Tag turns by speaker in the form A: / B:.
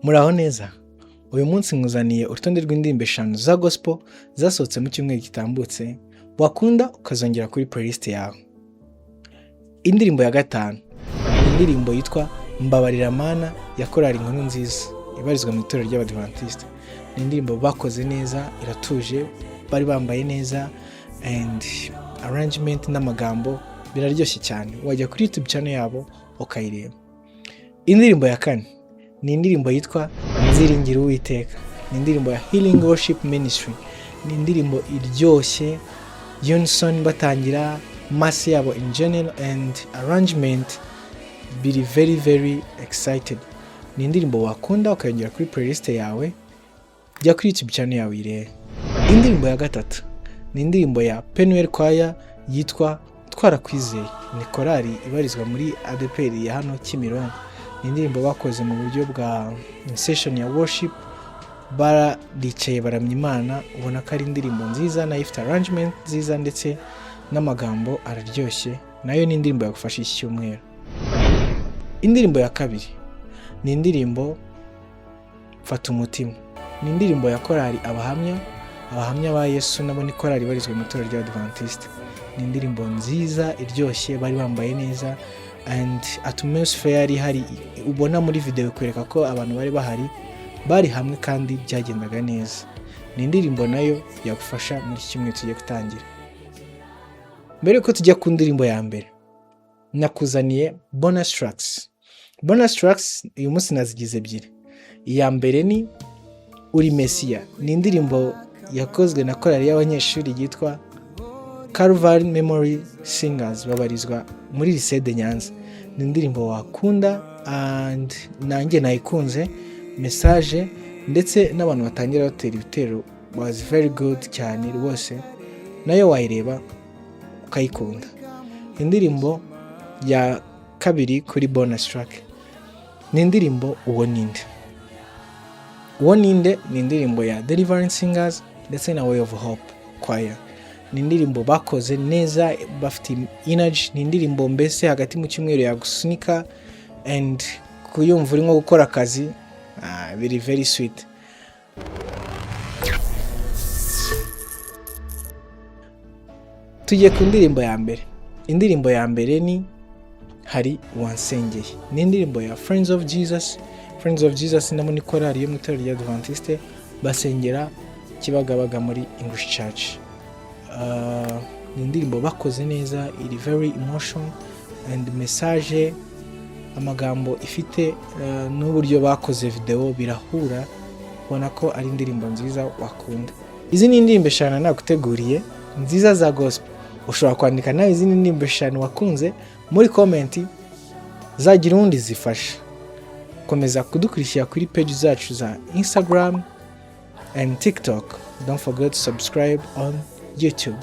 A: Muraho neza. Uyu munsi nkuzaniye urutonde rw'indirimbo eshanu za gospel zasohotse mu cyumweru gitambutse, wakunda ukazongera kuri playlist yawe. Indirimbo ya gatanu ni indirimbo yitwa Mbabarira Mana ya Korali Inkuru Nziza ibarizwa mu itorero ry'Abadivantisite. Ni indirimbo bakoze neza, iratuje, bari bambaye neza and arrangement n'amagambo biraryoshye cyane. Wajya kuri YouTube channel yabo ukayireba. Indirimbo ya kane ni indirimbo yitwa Nziringira Uwiteka. Ni indirimbo ya Healing Worship Ministry. Ni indirimbo iryoshye, unison batangira mass yabo in general and arrangement biri very very excited. Ni indirimbo wakunda ukayongera kuri playlist yawe, jya kuri YouTube channel yawe uyirebe. Indirimbo ya gatatu ni indirimbo ya Penuel Choir yitwa Twarakwizeye. Ni korali ibarizwa muri ADEPR ya hano Kimironko. Ni indirimbo bakoze mu buryo bwa session ya worship, baricaye baramya Imana, ubona ko ari indirimbo nziza, nayo ifite arrangement nziza ndetse n'amagambo araryoshye, nayo ni indirimbo yagufasha iki cyumweru. Indirimbo ya kabiri ni indirimbo Fata Umutima. Ni indirimbo ya korali Abahamya, Abahamya ba Yesu, nabo ni korali ibarizwa mu itorero ry'Abadivantisite. Ni indirimbo nziza iryoshye, bari bambaye neza and atmosphere yari ihari ubona muri video ikwereka ko abantu bari bahari bari hamwe kandi byagendaga neza. Ni indirimbo nayo yagufasha muri iki cyumweru tugiye gutangira. Mbere yuko tujya ku ndirimbo ya mbere, nakuzaniye bonus tracks. Bonus tracks uyu munsi nazigize ebyiri. Iya mbere ni Uri Mesiya. Ni indirimbo yakozwe na korali y'abanyeshuri yitwa Calvary Memory Singers, babarizwa muri Lycée de Nyanza. Ni indirimbo wakunda and nanjye nayikunze, message ndetse n'abantu batangira batera ibitero was very good cyane rwose, nayo wayireba ukayikunda. Indirimbo ya kabiri kuri bonus track ni indirimbo Uwo Ninde. Uwo Ninde ni indirimbo ya Deliverance Singers ndetse na Way of Hope Choir. Ni indirimbo bakoze neza, bafite energy. Ni indirimbo mbese hagati mu cyumweru yagusunika and kuyumva urimo gukora akazi, biri very sweet. Tugiye ku ndirimbo ya mbere. Indirimbo ya mbere ni Hari Uwansengeye. Ni indirimbo ya Friends of Jesus. Friends of Jesus nabo ni korali yo mu itorero rya Adventiste, basengera Kibagabaga muri English Church. Ni indirimbo bakoze neza, iri very emotion and message, amagambo ifite n'uburyo bakoze video birahura, ubona ko ari indirimbo nziza wakunda. Izi ni indirimbo eshanu naguteguriye nziza za gospel. Ushobora kwandika nawe izindi ndirimbo eshanu wakunze muri comment, zagira uwundi zifasha. Komeza kudukurikira kuri page zacu za Instagram and TikTok. Don't forget to subscribe on YouTube.